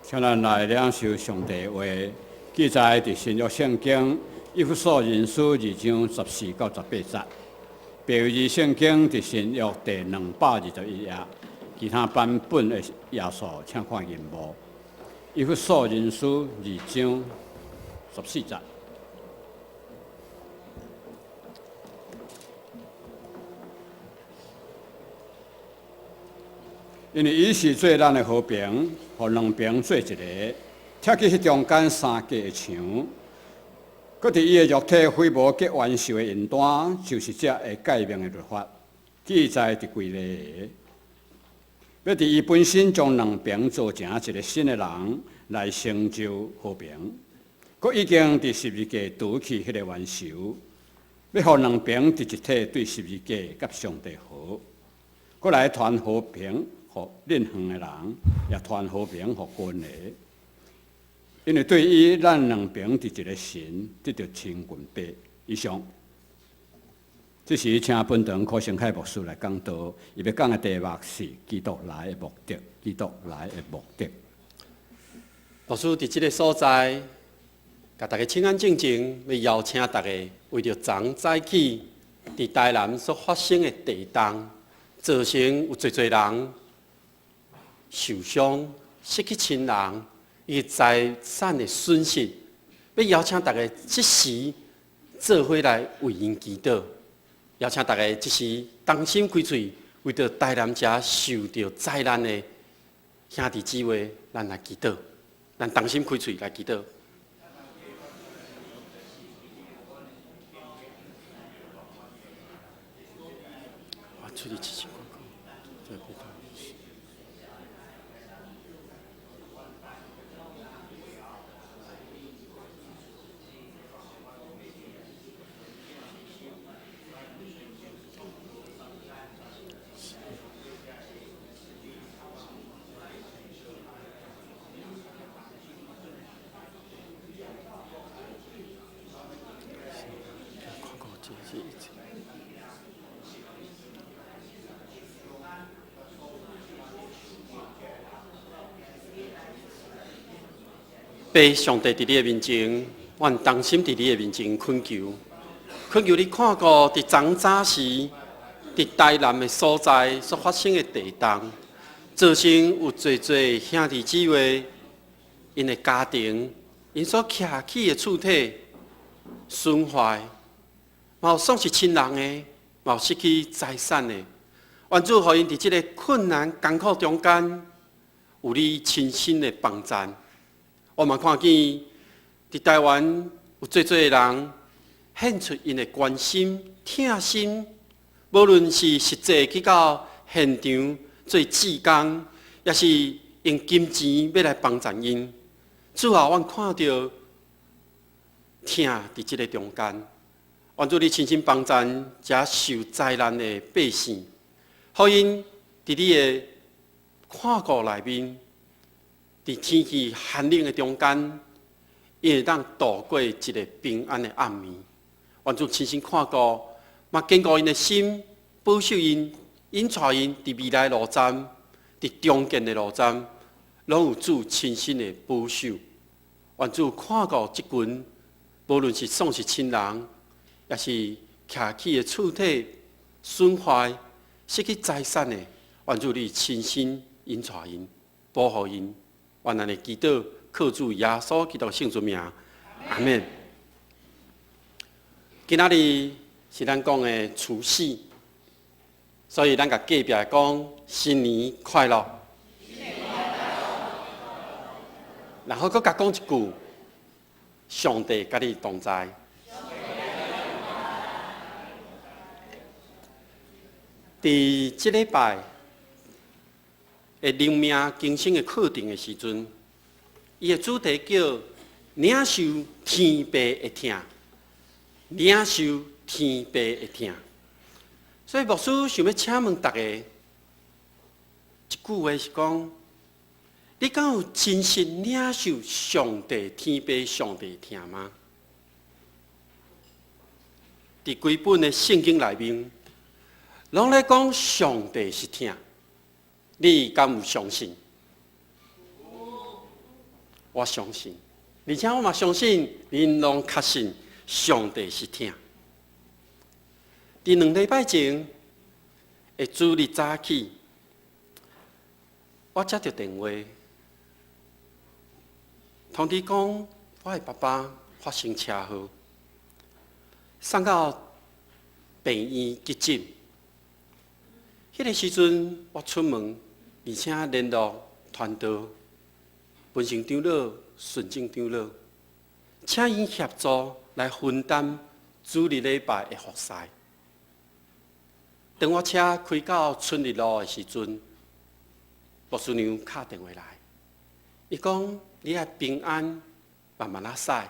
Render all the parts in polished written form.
請咱來領受上帝話，記載佇新約聖經以弗所人書2章14到18節，白字聖經佇新約第221頁，其他版本的頁數請看螢幕。以弗所人書二章十四節。因為伊是做咱的和平，予兩邊做一個，拆去彼中間相隔的牆，閣佇伊的肉體毀無結冤仇的刑單，就是這會誡命的律法，記載佇規例的，欲佇伊本身將兩邊造成一個新的人，來成就和平。閣已經佇十字架除去彼個冤仇，欲予兩邊佇一體對十字架佮上帝和，閣來傳和平。予恁遠的人，也傳和平予近的，因為對伊，咱兩邊佇一个神得著親近父。以上，這時請本堂柯成凱牧師來講道，伊欲講的題目是基督來的目的，基督來的目的。牧師佇這个所在，共大家請安靜靜，欲邀請大家為著昨早起佇台南所發生的地動，造成有濟濟人受傷、失去親人，以及財產的損失，欲邀請大家這時做伙來為𪜶祈禱，邀請大家這時同心開喙，為著台南遮受著災難的兄弟姊妹，咱來祈禱，咱同心開喙來祈禱。父上帝佇你的面前，阮同心佇你的面前懇求，懇求你看顧佇昨早時佇台南的所在所發生的地動，造成有濟濟兄弟姊妹𪜶的家庭，𪜶所徛起的厝體損壞，嘛有喪失親人的，嘛有失去財產的。願主予𪜶佇這个困難艱苦中間，有你親身的幫贊。我嘛看見佇台灣有濟濟人獻出𪜶的關心、疼心，無論是實際去到現場做志工，抑是用金錢欲來幫贊𪜶。主啊，阮看著疼佇這个中間，願主你親身幫贊遮受災難的百姓，予𪜶佇你的看顧內面。佇天氣寒冷的中間，𪜶會當度過一个平安的暗暝。願主親身看顧，嘛堅固𪜶的心，保守𪜶，引帶𪜶佇未來路站，佇重建的路站，攏有主親身的保守。願主看顧這群，無論是喪失親人，抑是徛起的厝體損壞、失去財產的，願主你親身引帶𪜶，保護𪜶。願咱的祈禱，靠主耶穌基督聖尊名，阿們。今仔日是咱講的除夕，所以咱共隔壁講新年快樂。然後閣共講一句，上帝佮你同在。佇這禮拜的靈命更新的課程的時陣，伊的主題叫領受天父的疼，領受天父的疼。所以牧師想欲請問大家一句話是講：你敢有真實領受上帝天父上帝的疼嗎？佇規本的聖經內面，攏咧講上帝是疼。你敢有相信？我相信，而且我嘛相信，恁攏確信上帝是疼。佇2禮拜前的主日早起，我接著電話，通知講我的爸爸發生車禍，送到病院急診。彼个時陣我出門，而且聯絡傳道、文成長老、順正長老，請𪜶協助來分擔主日禮拜的服侍。當我車開到春日路的時陣，牧師娘敲電話來，伊講：你愛平安，慢慢仔駛。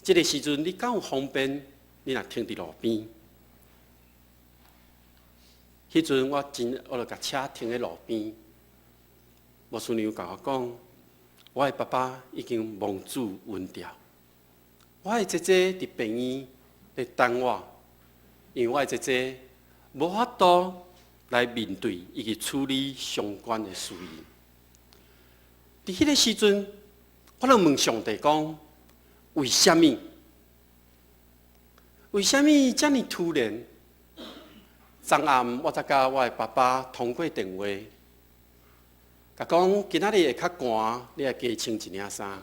這个時陣你敢有方便？你若停佇路邊。彼陣我真，我就共車停佇路邊。牧師娘共我講，我的爸爸已經蒙主恩召。我的姐姐佇病院咧等我，因為我的姐姐無法度來面對以及處理相關的事宜。佇彼个時陣，我就問上帝講：為啥物？為啥物遮爾突然？昨暗我才佮我的爸爸通過電話，共講今仔日會較寒，你愛加穿一領衫。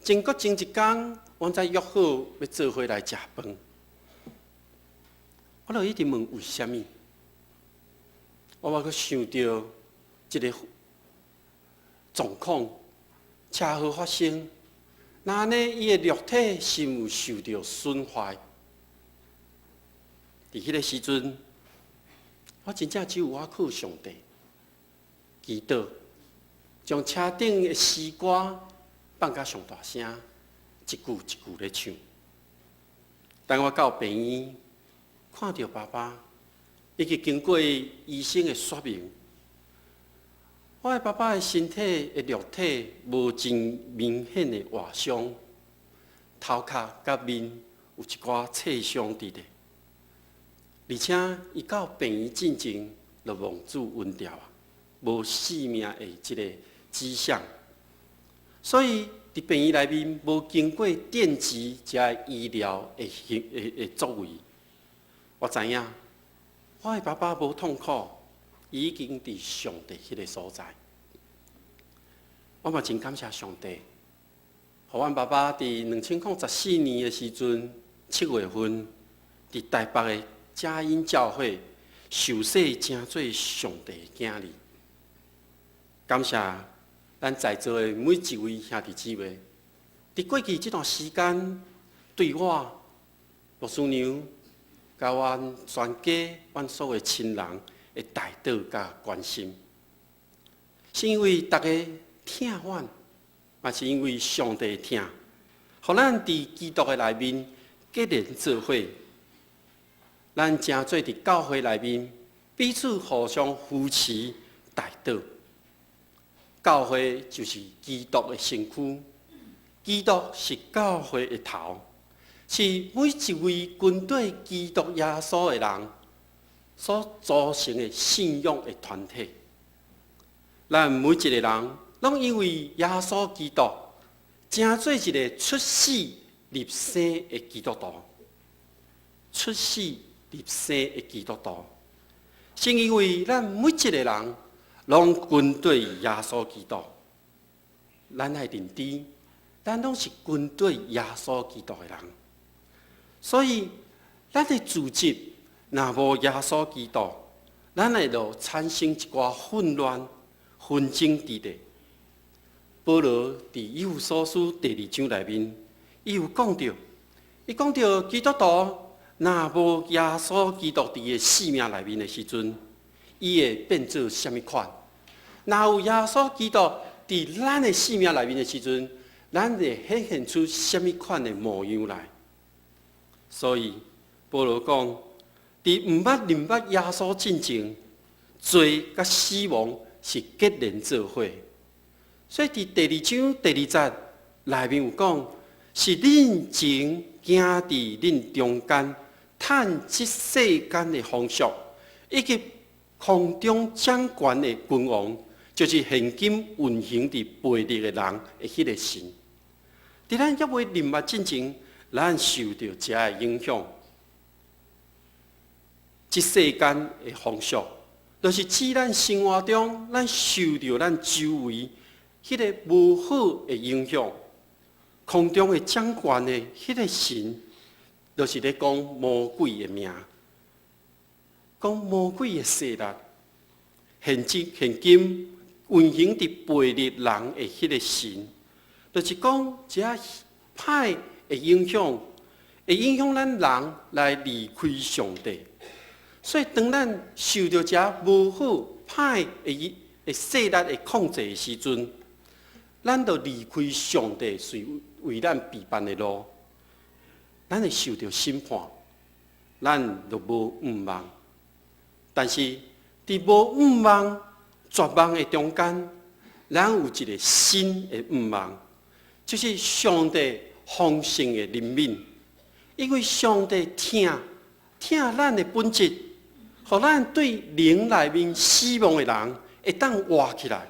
前閣前一工，阮才約好欲做伙來食飯。我就一直問為啥物？我閣想著這个狀況，車禍發生，那按呢伊的肉體是毋受著損壞？佇彼个時陣，我真正只有倚靠上帝，祈禱，將車頂的詩歌放甲上大聲，一句一句咧唱。當我到病院，看著爸爸，以及經過醫生的說明，我的爸爸的身體的肉體無真明顯的劃傷，頭殼佮面有一寡擦傷佇咧，而且伊到病院進前就蒙主恩召啊，無死命的這个跡象，所以佇病院內面無經過電擊這醫療的行的的作為。我知影，我的爸爸無痛苦，伊已經佇上帝彼个所在。我嘛真感謝上帝，予阮爸爸佇2014年的時陣7月份，佇台北的佳音教會受洗成做上帝的囝兒。感謝咱在座的每一位兄弟姊妹，佇過去這段時間，對我牧師娘、佮阮全家、阮所有親人的代禱佮關心，是因為大家疼阮，嘛是因為上帝疼，予咱佇基督的內面結連做伙，咱成做佇教會內面彼此互相扶持、代禱。教會就是基督的身軀，基督是教會的頭，是每一位跟隨基督耶穌的人所組成的信仰的團體。咱每一个人，攏因為耶穌基督，成做一个出死入生的基督徒。出死入生的基督徒，是因為咱每一个人攏跟隨耶穌基督，咱愛認知，咱攏是跟隨耶穌基督的人。所以，咱的組織若無耶穌基督，咱會就產生一寡混亂、紛爭佇咧。保羅佇以弗所書第二章內面，伊有講著，伊講著基督徒若無耶穌基督佇伊的生命內面的時陣，伊會變做啥物款？若有耶穌基督佇咱的生命內面的時陣，咱會顯現出啥物款的模樣來？所以保羅講，佇毋捌認捌耶穌進前，罪佮死亡是結連做伙。所以佇第二章第二節內面有講，是恁前行佇恁中間，趁這世間的風俗，以及空中掌權的君王，就是現今運行佇悖逆的人的彼个神。佇咱猶未認捌進前，咱受著這个影響。這世間的風俗，就是指咱生活中，咱受著咱周圍彼个無好的影響。空中的掌權的彼个神，就是咧講魔鬼的名，講魔鬼的勢力。現今現今運行佇悖逆人的彼个神，就是講這歹的影響，會影響咱人來離開上帝。所以，當咱受著這無好歹的勢力的控制的時陣，咱就離開上帝隨為咱備辦的路，咱會受著審判，咱就無盼望。但是，佇無盼望、絕望的中間，咱有一個新的盼望，就是上帝豐盛的憐憫，因為上帝疼疼咱的本質，予咱對靈內面死亡的人會當活起來，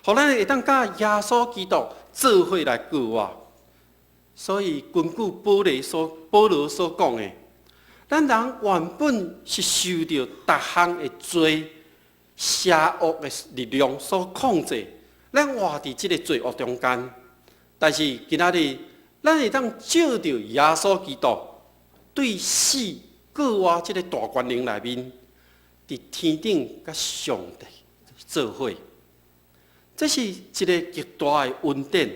予咱會當佮耶穌基督做伙來過活。所以根據保羅所講的，咱人原本是受著逐項的罪、邪惡的力量所控制，咱活佇這個罪惡中間。但是今仔日，咱會當藉著耶穌基督對死過活這個大權能內面，佇天頂佮上帝做伙，這是一個極大的恩典，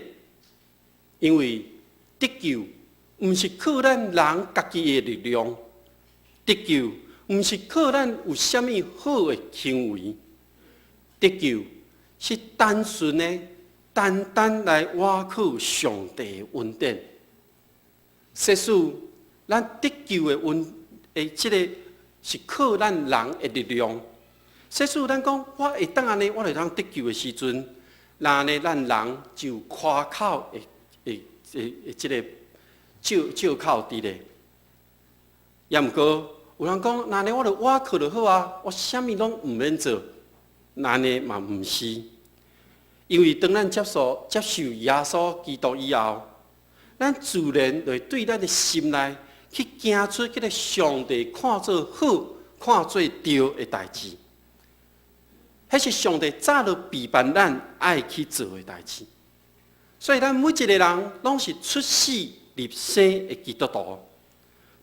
因為得救毋是靠咱人家己的力量，得救毋是靠咱有啥物好的行為，得救是單純的、單單來倚靠上帝的恩典。即使咱得救的恩的這个是靠咱人的力量。即使咱講我會當按呢，我就當得救的時陣，那呢咱人就誇口的的的這个借口佇咧。也毋過有人講，那呢我就倚靠就好啊，我啥物攏毋免做，那呢嘛毋是。因為當咱接受耶穌基督以後，咱自然就會對咱的心內去行出彼个上帝看做好、看做對的代誌。彼是上帝早就備辦咱愛去做的代誌。所以，咱每一个人攏是出死入生的基督徒。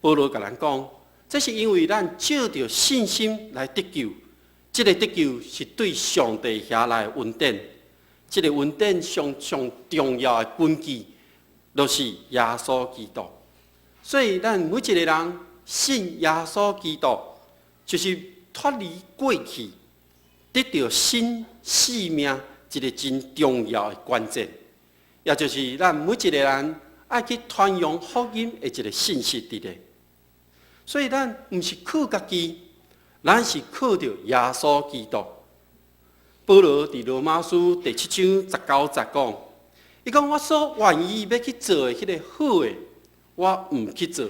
保羅共咱講，這是因為咱藉著信心來得救。這个得救是對上帝遐來的恩典。這个恩典上上重要的根據，就是耶穌基督。所以，咱每一个人信耶穌基督，就是脫離過去，得著新生命一个真重要的關鍵，也就是咱每一个人愛去傳揚福音的一个信息佇咧。所以，咱毋是靠家己，咱是靠著耶穌基督。保羅佇羅馬書第七章十九節講，伊講我所願意欲去做的彼个好的，我毋去做；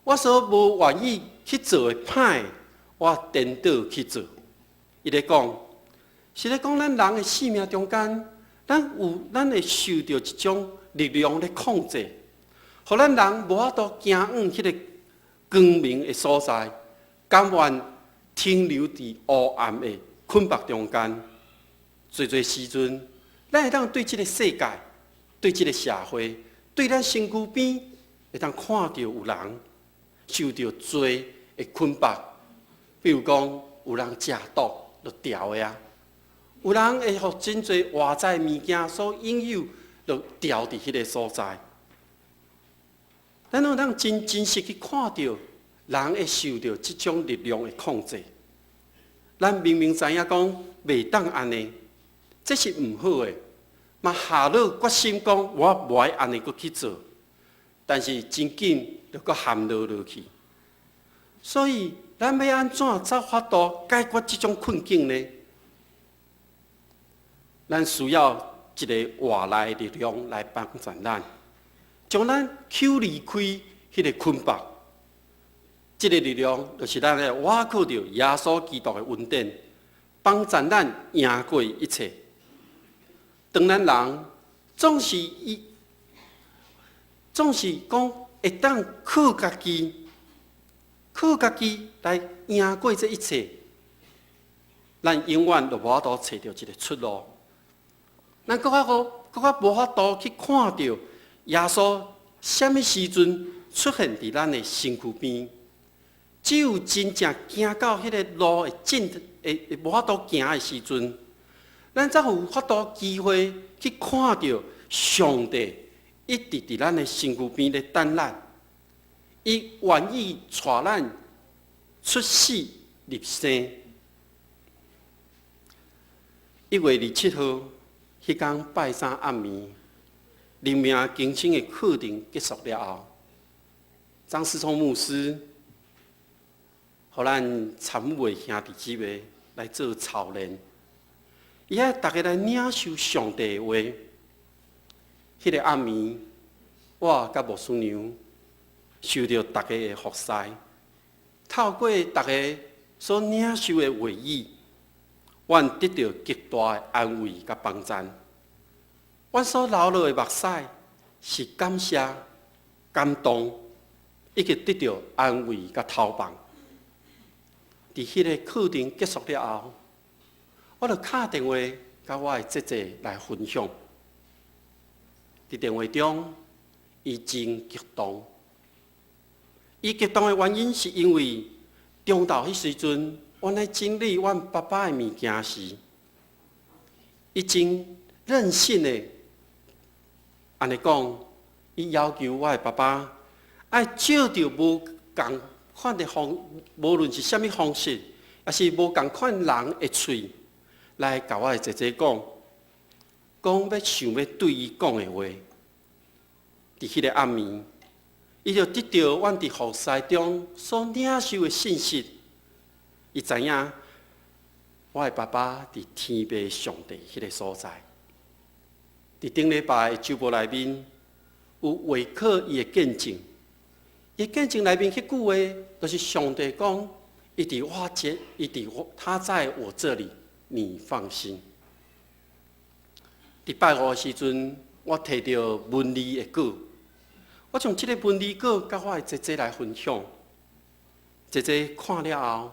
我所無願意去做的歹的，我顛倒去做。伊咧講，是咧講咱人的生命中間，咱會受著一種力量咧控制，予咱人無法度行往彼个光明的所在，甘願停留佇烏暗的捆縛中間。濟濟時陣，咱會當對這个世界、對這个社會、對咱身軀邊，會當看著有人受著罪的捆縛。比如講，有人食毒就牢的啊，有人會予真濟外在物件所引誘，就牢佇彼个所在。咱攏當真真實去看著人會受著這種力量的控制。咱明明知影講袂當按呢，這是毋好的，嘛下落決心講我無愛按呢閣去做，但是真緊就閣陷落落去。所以，咱欲按怎才法度解決這種困境呢？咱需要一个外來的力量來幫助咱，將咱抽離開彼个捆縛。這个力量就是咱來倚靠著耶穌基督的恩典，幫助咱贏過一切。當咱人總是伊，總是講會當靠家己，靠家己來贏過這一切，咱永遠都無法度揣著一个出路。咱閣較閣閣較無法度去看著耶穌啥物時陣出現佇咱的身軀邊。只有真正行到彼個路的盡，會會無法度行的時陣，咱才有法度機會去看著上帝一直佇咱的身軀邊咧等咱，伊願意帶咱出死入生。1月27號，彼工拜三暗暝，靈命更新的課程結束了後，張思聰牧師予咱參會兄弟姊妹來做操練，伊愛逐家來領受上帝的話。彼个暗暝，我佮牧師娘受著逐家的服侍，透過逐家所領受的話語，阮得著極大的安慰佮幫贊。阮所流落的目屎是感謝、感動，以及得著安慰佮透放。佇彼个課程結束了後，我就敲電話佮我的姐姐來分享。佇電話中，伊真激動。伊激動的原因是因為中晝彼時陣，阮咧整理阮爸爸的物件時，伊真任性的按呢講，伊要求我的爸爸愛照著無仝款的方，無論是啥物方式，抑是無仝款人的喙，來共我的姐姐講，講欲想欲對伊講的話。佇彼个暗暝，伊就得著阮佇服侍中所領受的信息，伊知影我的爸爸佇天父上帝彼个所在。佇頂禮拜的週報內面有畫刻伊的見證，伊見證內面彼句話，就是上帝講：伊佇我這，伊佇我，他在我這裡，你放心。佇拜五的時陣，我提著文字的稿，我將這个文字稿佮我的姐姐來分享。姐姐看了後，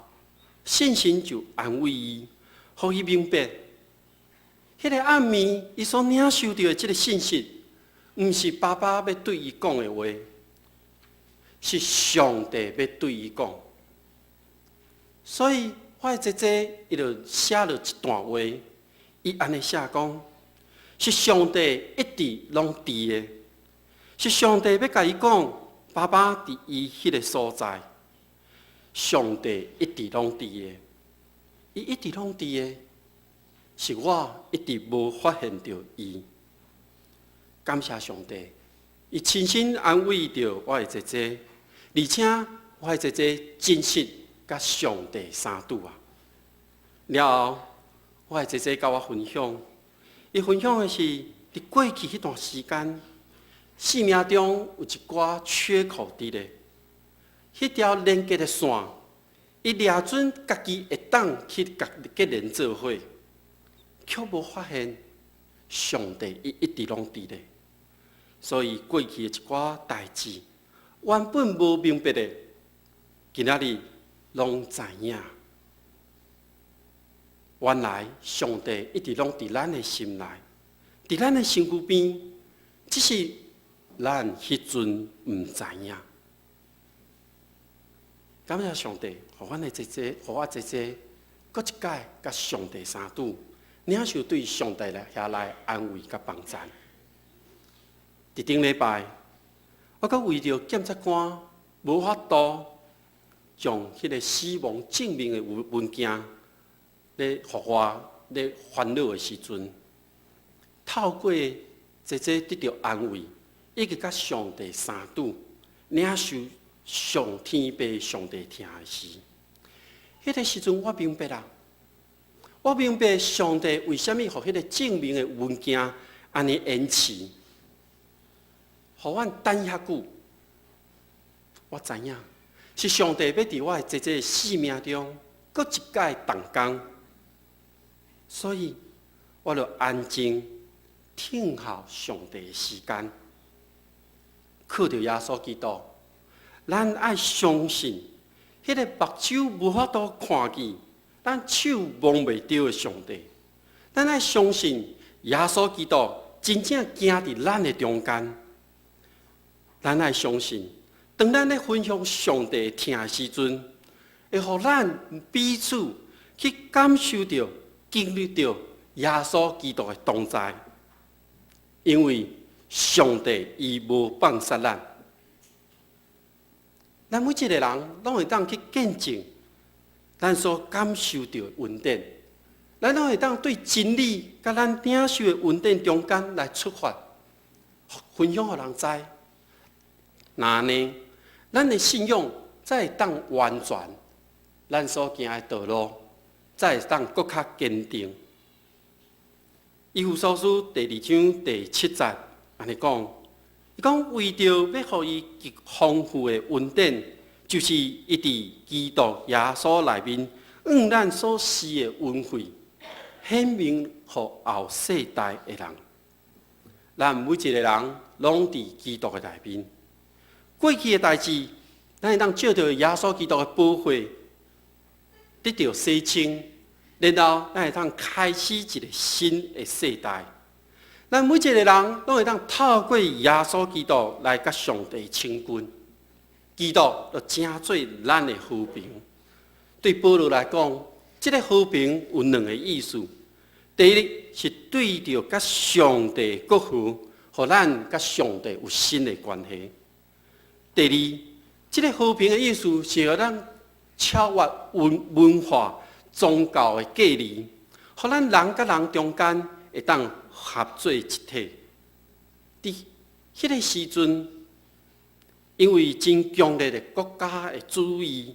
信心就安慰伊，予伊明白，彼个暗暝伊所領受著的這个信息，毋是爸爸欲對伊講的話，是上帝欲對伊講。所以，我的姐姐伊就寫了一段話，伊按呢寫講，是上帝一直攏佇的，是上帝欲共伊講，爸爸佇伊彼个所在，上帝一直攏佇的，伊一直攏佇的，是我一直無發現著伊。感謝上帝，伊親身安慰著我的姐姐，而且我的姐姐真實佮上帝相拄啊。了後，我的姐姐佮我分享，伊分享的是佇過去彼段時間，生命中有一寡缺口佇咧，彼條連結的線，伊掠準家己會當去共結連做伙，卻無發現上帝伊一直攏佇咧。所以過去的一寡代誌，原本無明白的，今仔日攏知影。原來上帝一直攏佇咱的心內，佇咱的身軀邊，只是咱彼陣毋知影。感謝上帝，予阮的姐姐，予我姐姐，閣一擺佮上帝相拄，領受對上帝來遐來安慰佮幫贊。佇頂禮拜，我閣為著檢察官無法度將彼个死亡證明的文件咧，予我咧煩惱的時陣，透過姐姐得著安慰，以及佮上帝相拄，領受上天父上帝疼的時，彼个時陣我明白啦，我明白上帝為啥物予彼个證明的文件按呢延遲，予阮等遐久。我知影是上帝欲佇我的姐姐的生命中，閣一擺動工，所以我就安靜聽候上帝的時間。靠著耶穌基督，咱愛相信，彼個目睭無法度看見，咱手摸袂著的上帝。咱愛相信耶穌基督真正行佇咱的中間。咱愛相信，當咱咧分享上帝疼的時陣，會予咱彼此去感受著、經歷著耶穌基督的同在，因為上帝伊無放殺咱。咱每一個人攏會當去見證咱所感受著的恩典，咱攏會當對真理佮咱領受的恩典中間來出發，分享予人知。那呢，咱的信仰才會當完全，咱所行的道路才會當閣較堅定。以弗所書第二章第七節按呢講，伊講為著欲予伊極豐富的恩典，就是伊佇基督耶穌內面，向咱所施的恩惠，顯明予後世代的人。咱每一個人攏佇基督的內面。過去的代誌，咱會當藉著耶穌基督的寶血，得著洗清，然後咱會當開始一個新的世代。咱每一個人攏會當透過耶穌基督來佮上帝親近，基督就成做咱的和平。對保羅來講，這個和平有兩個意思：第一是對著佮上帝國和，予咱佮上帝有新的關係；第二，這個和平的意思是予咱超越文化、宗教的隔離，予咱人佮人中間會當合做一體。佇彼個時陣，因為真強烈的國家的主義、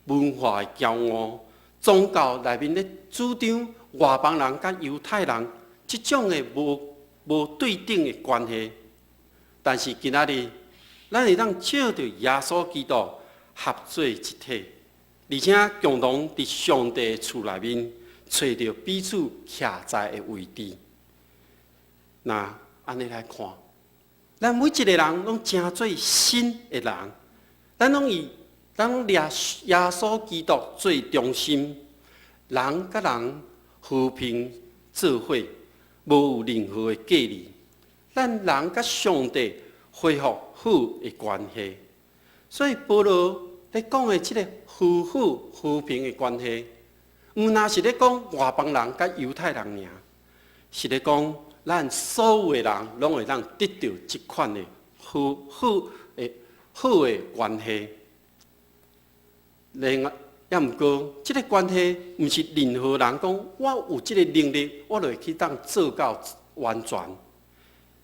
文化的驕傲、宗教內面咧主張外邦人佮猶太人這種的無對等的關係，但是今仔日，咱會當藉著耶穌基督合做一體，而且共同佇上帝厝內面揣著彼此徛在的位置。那按呢來看，咱每一個人攏成做新的人，咱攏掠耶穌基督做中心，人佮人和平做伙，無有任何的隔離。咱人佮上帝恢復好的關係，所以保羅咧講的這個和好和平的關係，毋但是咧講外邦人佮猶太人爾，是咧講咱所有的人攏會當得著這款的和好的好的關係。另外，也毋過，這個關係毋是任何人講我有這個能力，我就會去當做到完全。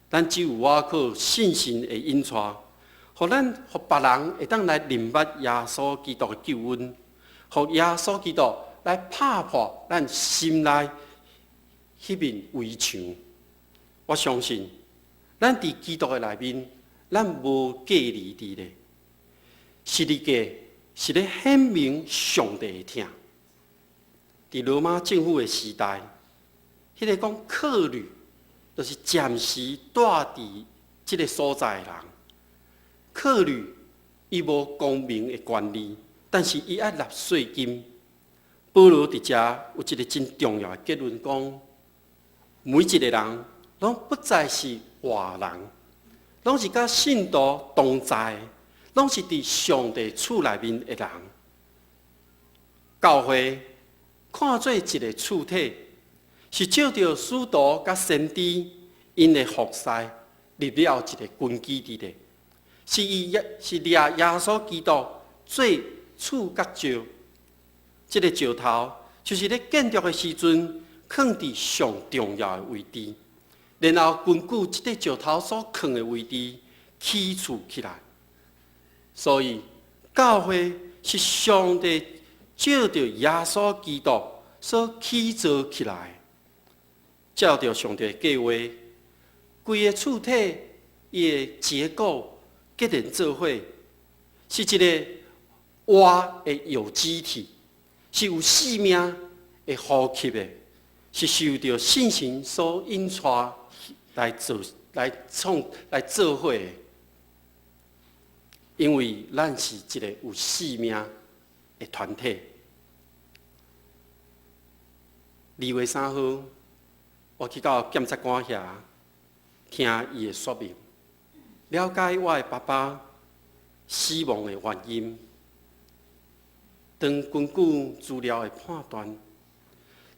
咱只有倚靠聖神的引帶，予咱予別人會當來認捌耶穌基督的救恩，予耶穌基督來拍破咱心內彼面圍牆。我相信，咱佇基督的內面，咱無隔離佇咧，十字架是咧顯明上帝的疼。佇羅馬政府的時代，彼個講客旅，就是暫時蹛佇這個所在的人。客旅伊無公民的權利，但是伊愛納稅金。保羅佇遮有一個真重要的結論，講每一個人攏不再是外人，攏是佮信徒同在，攏是佇上帝厝內面的人。教會看做一個厝體，是藉著使徒佮先知𪜶的服侍立了一個根基佇咧，是伊是掠耶穌基督做柱角石。這個石頭就是咧建築的時陣，囥佇上重要的位置，然後根據這個石頭所囥的位置起厝起來。所以教會是上帝藉著耶穌基督所起造起來，照著上帝的計劃，規个厝體伊的結構結連做伙，是一個活的有機體，是有生命會呼吸的，是受著聖神所引帶來做、來創、來做伙的，因為咱是一個有使命的團體。2月3號，我去到檢察官遐聽伊的說明，了解我的爸爸死亡的原因。當根據資料的判斷，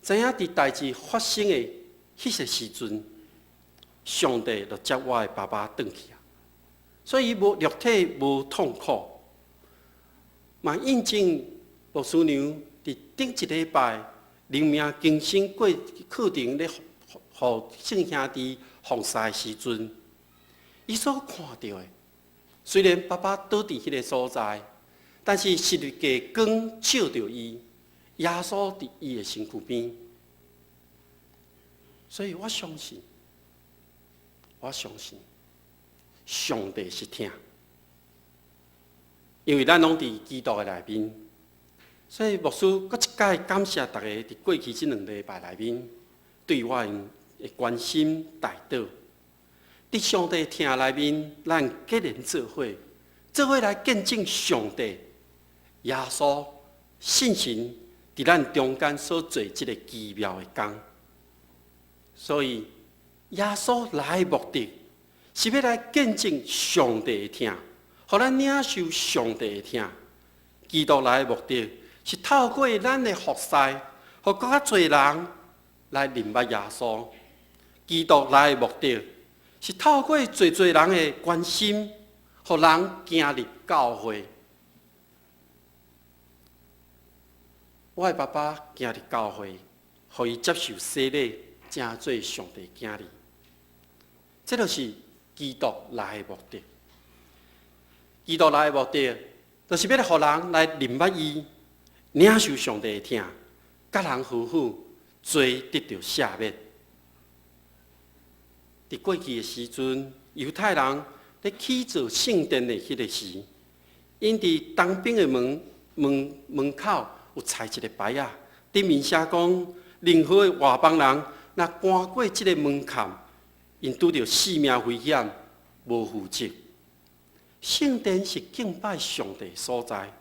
知影佇代誌發生的彼個時陣，上帝就接我的爸爸轉去啊，所以伊無肉體無痛苦，嘛印證牧師娘佇頂一禮拜靈命更新過課程咧，予聖兄弟奉事的時陣，伊所看著的，雖然爸爸倒佇彼個所在，但是十字架光照著伊，耶穌佇伊的身軀邊，所以我相信，我相信上帝是疼，因為咱攏佇基督的內面，所以牧師閣一擺感謝大家佇過去這兩禮拜內面對我的關心代禱。佇上帝疼內面，咱結連做伙，做伙來見證上帝。耶穌聖神佇咱中間所做這个奇妙的工，所以耶穌來的目的是欲來見證上帝的疼，予咱領受上帝的疼。基督來的目的是透過咱的服侍，予閣較濟人來認捌耶穌。基督來的目的是透過濟濟人的關心，予人行入教會。我的爸爸行入教會，予伊接受洗禮，成做上帝囝兒。這就是基督來的目的。基督來的目的，就是欲來予人來認捌伊，領受上帝的疼，佮人和好，罪得著赦免。佇過去的時陣，猶太人咧起造聖殿的彼个時，𪜶佇東邊的門口有插一個牌仔，頂面寫講，任何的外邦人若跨過這个門檻，𪜶拄著性命危險，無負責。聖殿是敬拜上帝所在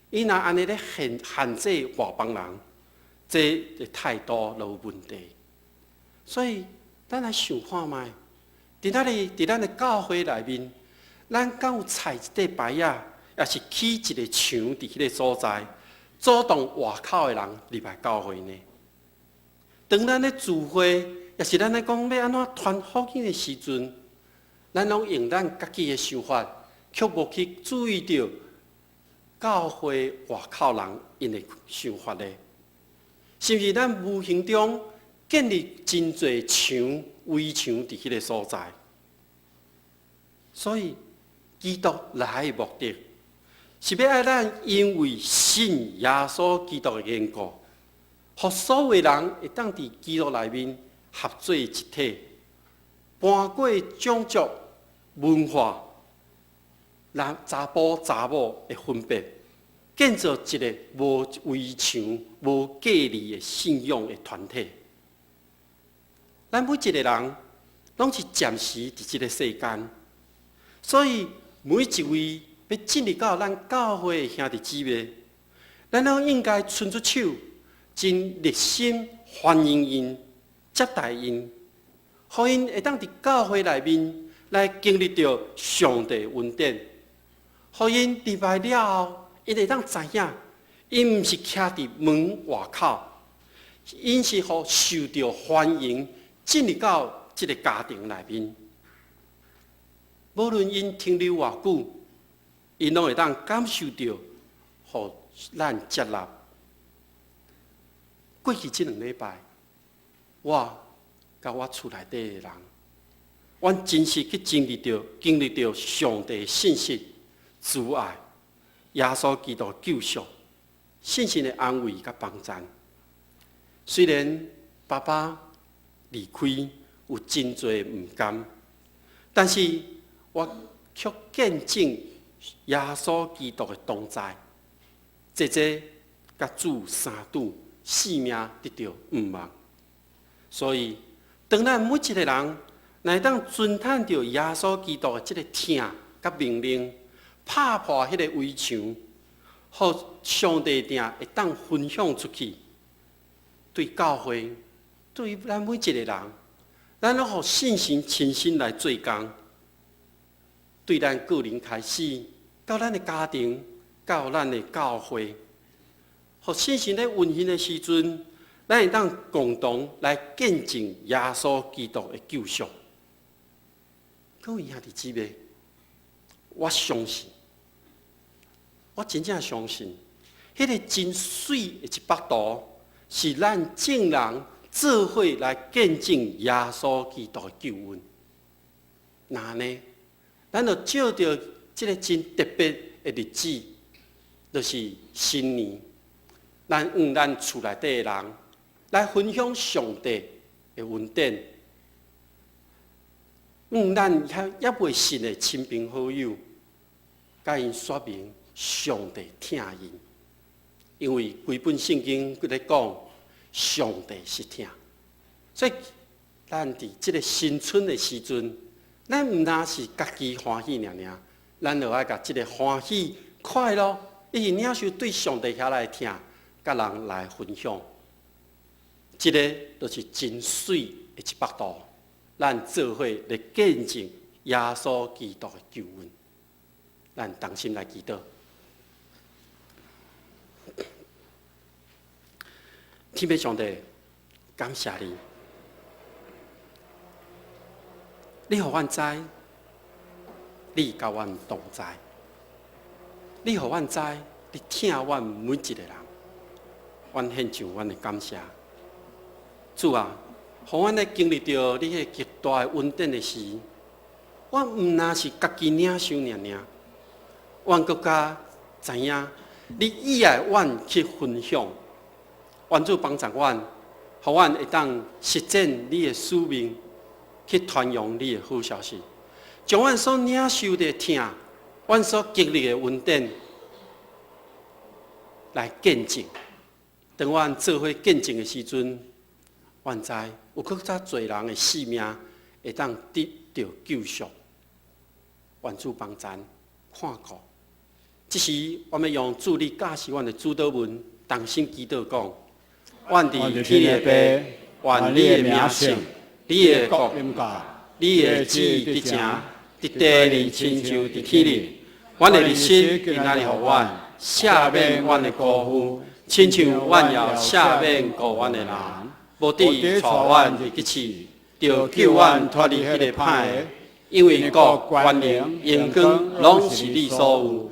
，𪜶若按呢咧限制外邦人，這个態度就有問題。所以，咱來想看覓，佇咱的教會內面，咱敢有插一塊牌仔，抑是起一个牆佇彼个所在，阻擋外口的人入來教會呢？當咱咧聚會，抑是咱咧講欲按怎傳福音的時陣，咱攏用咱家己的想法，卻無去注意著教會外口人𪜶的想法呢？是毋是咱無形中建立真濟牆圍牆佇彼个所在？所以基督來的目的，是欲愛咱因為信耶穌基督的緣故，予所有人會當佇基督內面合做一體，搬過種族、文化、男查埔查某的分別，建造一个無圍牆、無隔離的信仰的團體。咱每一个人攏是暫時佇這个世間，所以每一位欲進入到咱教會的兄弟姊妹，咱攏應該伸出手，真熱心歡迎𪜶、接待𪜶，予𪜶會當佇教會內面來經歷著上帝恩典，予𪜶入來了後，𪜶會當知影，𪜶毋是徛佇門外口，𪜶是予受著歡迎進入到這个家庭內面。無論𪜶停留偌久，𪜶攏會當感受著，予咱接納。過去這兩禮拜，我佮我厝內底的人，阮真實去經歷著上帝信實、慈愛、耶穌基督救贖、聖神的安慰佮幫贊。雖然爸爸離開有真濟毋甘，但是我卻見證耶穌基督的同在，姐姐佮主相拄，性命得著毋忘。所以，當咱每一个人若會當遵趁著耶穌基督的這个疼佮命令，拍破彼個圍牆，予上帝疼會當分享出去，對教會，對咱每一个人，咱攏予聖神親身來做工，對咱個人開始，到咱的家庭，到咱的教會，予聖神咧運行的時陣，咱會當共同來見證耶穌基督的救贖。各位兄弟姊妹，我相信，我真正相信，彼个真媠的一幅圖，是咱眾人做伙來見證耶穌基督的救恩。那呢，咱就借著這个真特別的日子，就是新年，咱向咱厝內底的人來分享上帝的恩典，向咱遐猶未信的親朋好友，共𪜶說明上帝疼𪜶，因為規本聖經閣咧講上帝是疼，所以咱佇這个新春的時陣，咱毋但是家己歡喜爾爾，咱就愛共這个歡喜快樂，以及領受對上帝遐來的疼，佮人來分享。這个就是真媠的一幅圖，咱做伙來見證耶穌基督的救恩。咱同心來祈禱。天父上帝，感謝你，你予阮知，你佮阮同在，你予阮知，你疼阮每一个人，阮獻上阮的感謝。主啊，予阮咧經歷著你彼个極大的恩典的時，阮毋但是家己領受爾爾，阮閣較知影你意愛阮去分享，願主幫助阮，予阮會當實踐你的使命，去傳揚你的好消息，將阮所領受的疼，阮所經歷的恩典來見證。當阮做伙見證的時陣，阮知有閣較濟人的性命會當得著救贖。願主幫贊看顧。這時，我欲用主你教示阮的主禱文，同心祈禱講：阮佇天的父，願你的名聖，你的國臨到，你的旨意得成，佇地裡親像佇天裡。阮的日食今仔日予阮，赦免阮的辜負，親像阮也赦免辜阮的人。無得帶阮入去試，著救阮脫離彼个歹的。因為國、權能、榮光，攏是你所有，